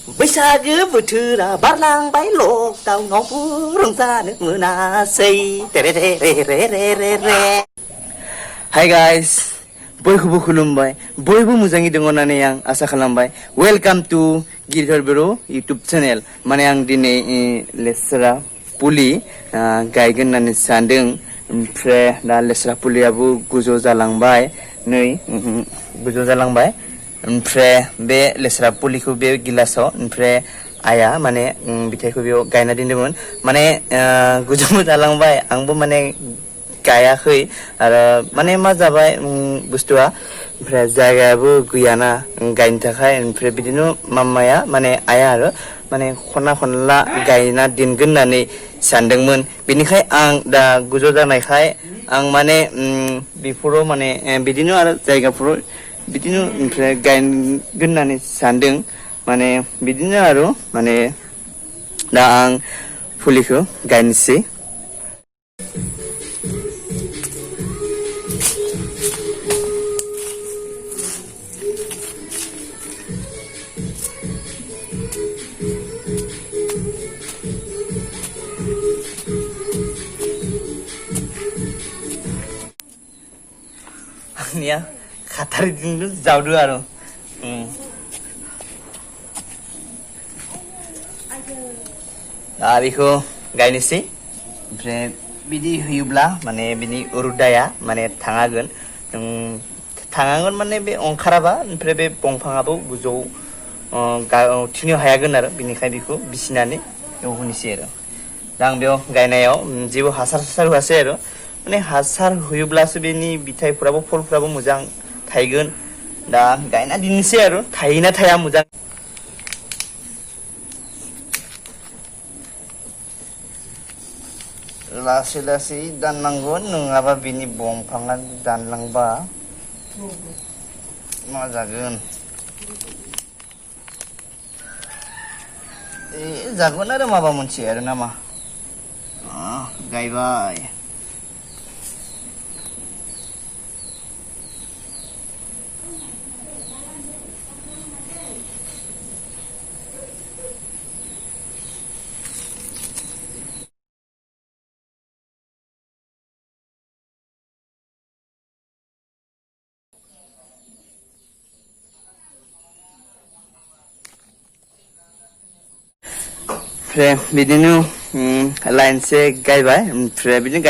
बैसागो बोथोरा बारलांबाय लकडाउनावबो रंजानो मोनासै रे रे रे रे रे रे रे हाय गाइस बयखौबो खुलुमबाय बयबो मोजाङै दङ होननानै आं आसा खालामबाय वेलकाम टु गिरधर बर' इउटुब चेनेल माने आं दिनै लेस्रा पुलि गायगोन होननानै सानदों ओमफ्राय दा लेस्रा पुलियाबो गोजौ जालांबाय नै गोजौ जालांबाय ओमफ्राय बे लेस्रा पुलिखौ बे गिलासाव ओमफ्राय आया माने बिथाइखौ बेयाव गायना दोनदोंमोन माने गोजौ जालांबाय आंबो माने गायाखै आरो माने मा जाबाय बुस्थुआ ओमफ्राय जायगायाबो गैयाना गायनो थाखाय ओमफ्राय बिदिनो मामाया माने आया आरो माने खना खनला गायना दोनगोन होननानै सानदोंमोन बेनिखाय आं दा गोजौ जानायखाय आं माने बेफोराव माने बिदिनो आरो जायगाफोराव बिदिनो ओमफ्राय गायगोन होननानै सानदों माने बिदिनो आरो माने दा आं फुलिखौ गायनोसै आंनिया खाथारिजोंनो जावदो आरो दा बेखौ गायनोसै ओमफ्राय बिदि होयोब्ला माने बिनि रोदाया माने थाङागोन माने बे ओंखाराबा ओमफ्राय बे दंफाङाबो गोजौ थिनो हायागोन आरो बिनिखाय बेखौ बिसिनानै बेयाव होनोसै आरो दा आं बेयाव गायनायाव जेबो हासार होआसै आरो माने हासार होयोब्लासो बेनि बिथाइफोराबो फलफोराबो मोजां थायगोन दा गायना दोननोसै आरो थायोना थाया मोजां लासै लासै दाननांगोन नङाबा बिनि दंफाङा दानलांबा मा जागोन जागोन आरो माबा मोनसे आरो नामा गायबाय ओमफ्राय बिदिनो लाइनसे गायबाय ओमफ्राय बिदिनो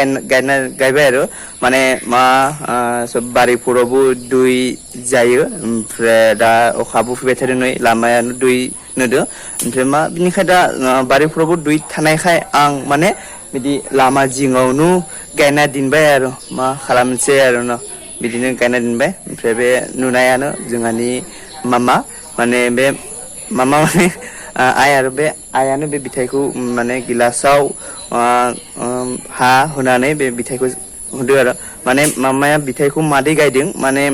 गायबाय आरो माने मा सब बारिफोरावबो दै जायो ओमफ्राय दा अखाबो फैबाय थादों नै लामायानो दै नुदों ओमफ्राय मा बिनिखाय दा बारिफोरावबो दै थानायखाय आं माने बिदि लामा जिङावनो गायना दोनबाय आरो मा खालामनोसै आरो न बिदिनो गायना दोनबाय ओमफ्राय बे नुनायानो जोंहानि मामा माने बे मामा माने आइ आरो बे आइयानो बे बिथाइखौ माने गिलासाव हा होनानै बे बिथाइखौ होदो आरो माने मामाया बिथाइखौ मादै गायदों माने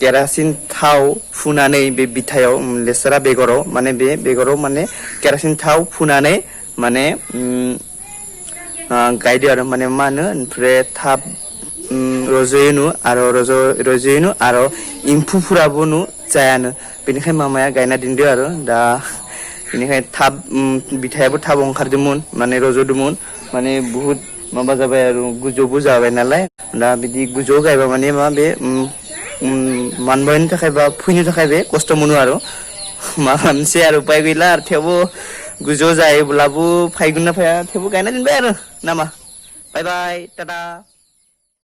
केरासिन थाव फुनानै बे बिथायाव लेस्रा बेगराव माने बे बेगराव माने केरासिन थाव फुनानै माने गायदो आरो माने मा होनो ओमफ्राय थाब रज'योनो आरो एम्फौफोराबो जायानो बेनिखायनो मामाया गायना दोनदो आरो दा बेनिखायनो थाब बिथायाबो थाब ओंखारदोंमोन माने रज'दोंमोन माने बुहुत माबा जाबाय आरो गोजौबो जाबाय नालाय दा बिदि गोजौ गायबा माने मा बे मानबायनो थाखाय बा फैनो थाखाय बे खस्थ' मोनो आरो मा खालामनोसै आरो उपाय गैला आरो थेवबो गोजौ जायोब्लाबो फायगोन ना फाया थेवबो गायना दोनबाय आरो नामा बाय बाय टाटा